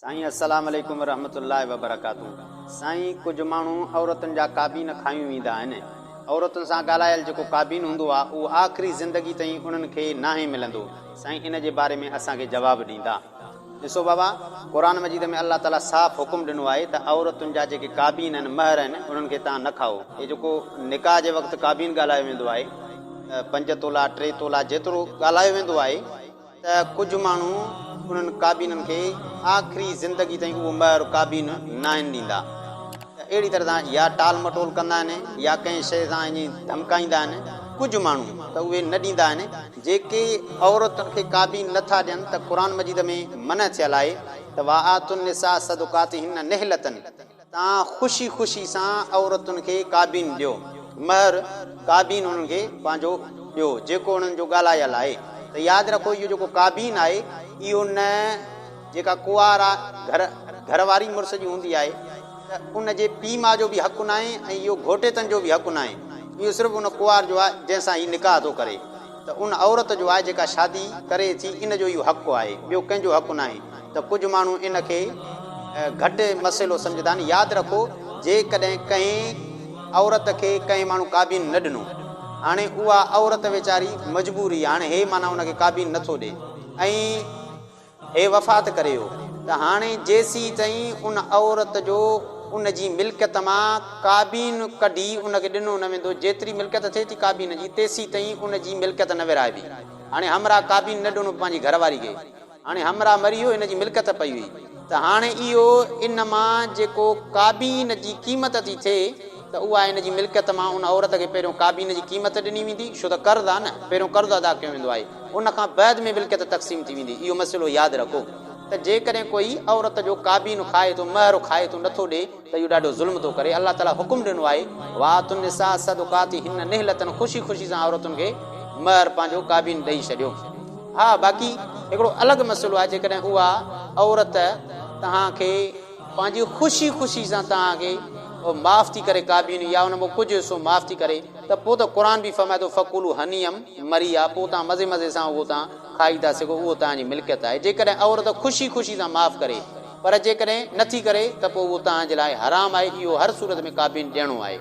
سائين السلام عليڪم ورحمة الله وبرڪاته سائين ڪجهه ماڻهو عورتن جا ڪابين کايون ويندا آهن عورتن سان ڳالهايل جيڪو ڪابين هوندو آهي اهو آخري زندگي تائين انهن کي ناهي ملندو سائين ان جي باري ۾ اسان کي جواب ڏيندا. ڏسو بابا قرآن مجيد ۾ الله تعالي صاف حڪم ڏنو آهي ته عورتن جا جيڪي ڪابين آهن مهر آهن انهن کي توهان نه کائو هي جيڪو نڪاح جي وقت ڪابين ڳالهايو ويندو آهي ته پنج تولا ٽي تولا جيترو ڳالهايو ويندو آهي ته ڪجهه ماڻهو انهن ڪابينن کي آخري زندگي تائين اهو مهر ڪابين ناهن ڏيندا ته اهڙي طرح سان يا ٽال مٽول ڪندا آهن يا ڪنهن شيء سان ائين ڌمڪائيندا آهن ڪجهه ماڻهو ته اهي نه ڏيندا آهن جيڪي عورتن کي ڪابين نه ٿا ڏين ته قرآن مجيد ۾ منع ٿيل آهي ته وآتوا النساء صدقاتهن نحلة توهان خوشي خوشي سان عورتن کي ڪابين ڏيو، مهر، ڪابين انهن کي پنهنجو ڏيو جيڪو انهن جو ڳالهايل آهي ته ياد رکو اهو جيڪو ڪابين آهي اهو نه جيڪا ڪنوار گهر گهر واري مڙس جي هوندي آهي ته ان جي پيء ماء جو به حق ناهي ۽ اهو گهوٽيتن جو به حق ناهي اهو صرف ان ڪنوار جو آهي جنهن سان هي نڪاح ٿو ڪري ته ان عورت جو آهي جيڪا شادي ڪري ٿي ان جو اهو حق آهي ٻيو ڪنهن جو حق ناهي ته ڪجهه ماڻهو ان کي گهٽ مسئلو سمجهندا آهن ياد رکو جيڪڏهن ڪنهن عورت کي ڪنهن ماڻهو ڪابين نه ڏنو هاڻي اها عورت ويچاري مجبوري هاڻي هي معنيٰ ان کي ڪابين نٿو ڏي ۽ هي وفات ڪري ويو ته هاڻي جيسيتائين ان عورت جو ان جي ملڪيت مان ڪابين ڪڍي ان کي ڏنو نه ويندو، جيتري ملڪيت ٿئي ٿي ڪابين جي تيسيتائين ان جي ملڪيت نه ورهائبي. هاڻي همراهه ڪابين نه ڏنو پنهنجي گهر واري کي، هاڻي همراهه مري ويو هن جي ملڪيت پئي هئي ته هاڻي اهو ان مان جيڪو ڪابين جي قيمت ٿي ٿئي ته اها هن جي ملڪيت مان ان عورت کي پهريون ڪابين جي قيمت ڏني ويندي ڇو ته قرض آهي نه پهريون قرض ادا ڪيو ويندو آهي. ان کان بعد ۾ ملڪيت تقسيم ٿي ويندي. اهو مسئلو ياد رکو ته جيڪڏهن ڪوئي عورت جو ڪابينو کائي ٿو، مهر کائي ٿو، نٿو ڏئي ته اهو ڏاڍو ظلم ٿو ڪري. الله تعاليٰ حڪم ڏنو آهي، وآتوا النساء صدقاتهن نحلة خوشي خوشي سان عورتن کي مهر پنهنجو ڪابين ڏئي ڇڏيو. ها باقي هڪڙو الڳ مسئلو آهي جيڪڏهن اها عورت توهان کي پنهنجي خوشي خوشي سان توهان کي معاف ٿي ڪري ڪابين يا ان مان ڪجهه حصو معاف ٿي ڪري ته پوء ته قرآن به فرمائي ٿو فڪلوا هنيئا مريئا پوء توهان مزي مزي سان اهو توهان کائي ٿا سگهو اهو توهان جي ملڪيت آهي جيڪڏهن عورت خوشي خوشي سان معاف ڪري پر جيڪڏهن نه ٿي ڪري ته پوء اهو توهان جي لاء حرام آهي اهو هر صورت ۾ ڪابين ڏيڻو آهي.